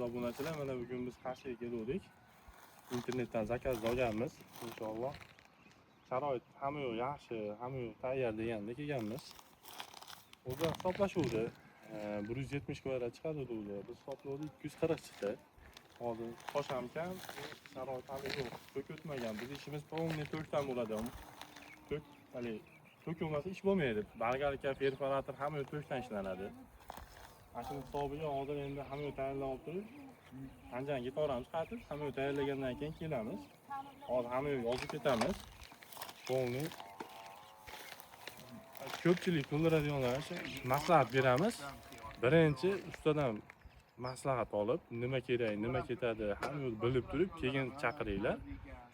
Obunachilar, mana bugun biz Qarshiga keluvdik. Internetdan zakaz olganmiz. Inshaalloh. Sharoit hamma yoq yaxshi, hamma yoq tayyor deganda kelganmiz. O'zi hisoblashuvdi. 170 kvadrat chiqadi dedi. Biz hisobladik, 240 chiqdi. Hozir tosh ham kam, sharoit hali yo'q. Tok o'tmagan. Biz ishimiz полный tokdan bo'ladi. Tok hali tok bo'lmasa ish bo'lmaydi. Bolgarka, perforator hamma yoq tokdan ishlanadi. Mana shuni hisobiga hozir endi hamma yoq tayyorlab olib turib, Andijonga ketaveramiz qaytib, hamma yoq tayyorlagandan keyin kelamiz. Hozir hamma yoq yozib ketamiz. Полный ko'pchilik to'ldiradiganlar maslahat beramiz. Birinchi ustadan maslahat olib, nima kerak, nima ketadi, hamma yo'l bilib turib, keyin chaqiringlar.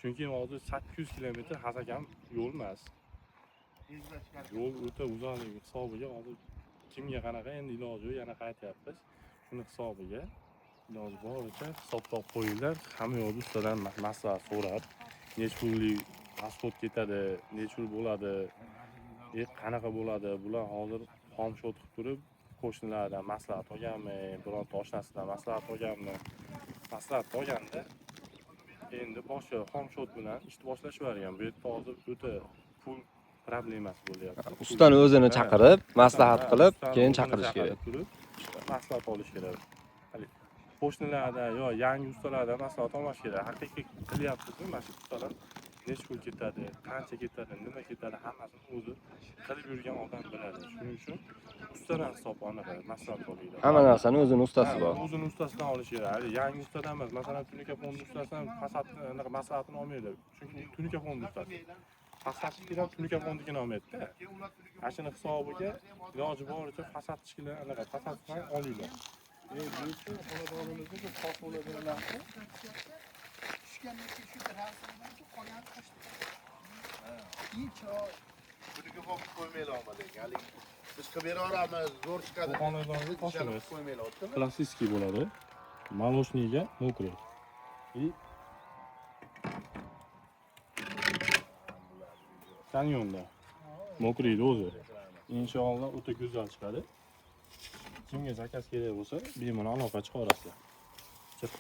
Chunki hozir 800 kilometr Hasakam yo'l emas. Yo'l o'ta uzoqligi hisobiga hozir kimga qanaqa endi iloji yo'q, yana qaytyapmiz. Shuni hisobiga iloji boricha hisoblab qo'yinglar. Hamma yo'lni ustadan maslahat so'rab, necha pullik расход ketadi, necha pul bo'ladi, qanaqa bo'ladi, bular hozir xomshot qilib turib qo'shnilardan maslahat olganmi, bironta oshnasidan maslahat olganmi, maslahat olganda endi boshqa xomshot bilan ishni boshlashib yuborgan. Bu yerda hozir o'ta pul problemasi bo'lyapti. Ustani o'zini chaqirib, maslahat qilib, Ustani keyin o'zini chaqirish kerak. chaqirib turib, maslahat olish kerak. Hali qo'shnilardan yo yangi ustalardan maslahat olmash kerak. Haqiqiy qilyapsizmi, mana shu ustalar necha pul ketadi, qancha ketadi, nima ketadi, hammasini o'zi qilib yurgan odam biladi. Shuning uchun ustadan hisob anaqa maslahat olinglar. Hamma narsani o'zini ustasi bor. O'zini ustasidan olish kerak. Hali yangi ustadan emas. Masalan, Tunika fond ustasidan fasadni anaqa maslahatini olmaydi. Chunki u Tunika fond ustasi. Fasadchilar ham Tunika fondnikini olmaydi-da. Mana shuni hisobiga iloji boricha fasadchilar anaqa fasaddan olinglar. Bu uchun xonadonimizda bu xos bo'ladigan narsa Tushgandan keyin shu rasmdan keyin qolgani tashlaydi. Keyin chiroy. Buniga bo'lib qo'ymanglar lekin haligi biz qilib beraveramiz, zo'r chiqadi. Bu xonadonga toshimiz. Qo'ymanglar, o'tdimi? Klassический bo'ladi. Молочный ga мокрый. И kanyonda мокрый o'zi. Inshaalloh o'ta go'zal chiqadi. Kimga zakaz kerak bo'lsa, bemalol aloqa chiqarasizlar. Chiq.